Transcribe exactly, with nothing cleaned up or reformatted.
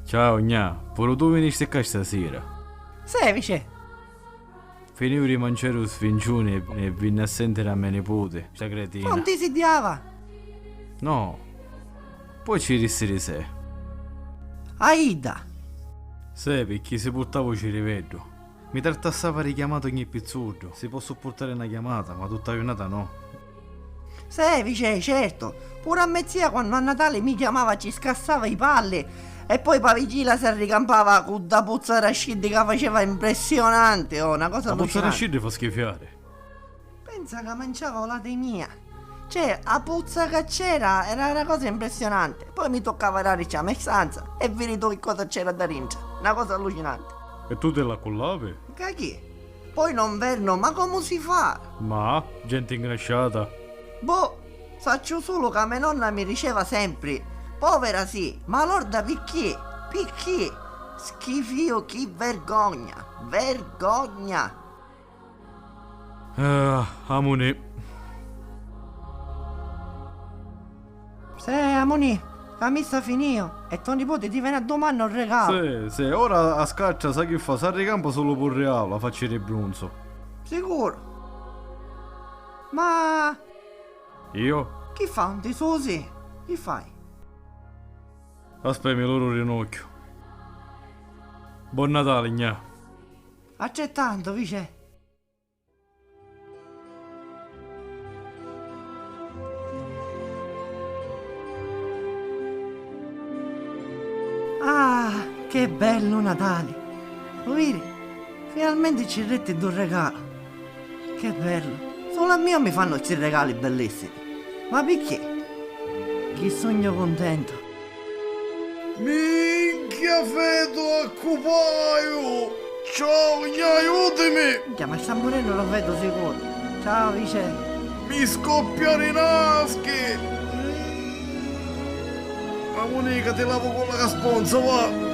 Ciao, gnà, puru tu vinisti ccà stasira? Sì, Vicè. Finìu di manciari u sfinciuni e, e vinni a sèntiri a me niputi, sta cretina. Ma 'un ti siddiava? No. Poi ci dissi di sì. A idda? Sì, picchì si purtava u ciriveddu. Mi tartassava di chiamata ogni pizzuddu. Si pò suppurtari na chiamata, ma tutta a jurnata no. Sì, Vicè, certu. Puru a me zia quannu a Natali mi chiamava ci scassava i palli e poi pa vigila s'arricampava cu dda puzza d'asciddi ca faceva impressionanti, oh, na cosa allucinanti. A puzza d'asciddi fa schifiari. Pensa ca manciava o la temia. Cioè, a puzza ca c'era era na cosa impressionanti. Poi mi tuccava darici a me stanza e viri tu chi cosa c'era dda dintra. Na cosa allucinanti. E tu ti l'accullavi? Ca chi? Poi no 'nvernu, ma comu si fa? Ma, genti 'ngrasciata. Boh, sacciu sulu ca me nonna mi diceva sempri: povera sì, ma lorda picchì? Picchì? Schifiu, chi vergogna! Vergogna! Ah, amunì. Sì, amunì, ca mi sta finìu e to niputi ti veni a dumanna un regalu. Sì, sì, ora a scattra sa chi fa, s'arricampa sulu p'u rialu, a facci di brunzu. Sicuru. Ma... Io? Chi fa, un ti susi? Chi fai? Aspè, mi luru u rinocchiu. Bon Natali, gnà. Attrettantu, Vicè. Ah, che bellu Natali! Lu viri? Finalmenti ci detti ddu regalu. Che bellu! Sulu a mia mi fannu sti regali bellissimi. Ma picchì? Chi sugnu cuntentu! Minchia, fetu, accupaiu! Ciao, gnà, aiutimi! Minchia, ma sta murennu lu fetu sicuru. Ciao, Vicè. Mi scoppia di naschi! Amunì ca ti lavu cu la sponza, va!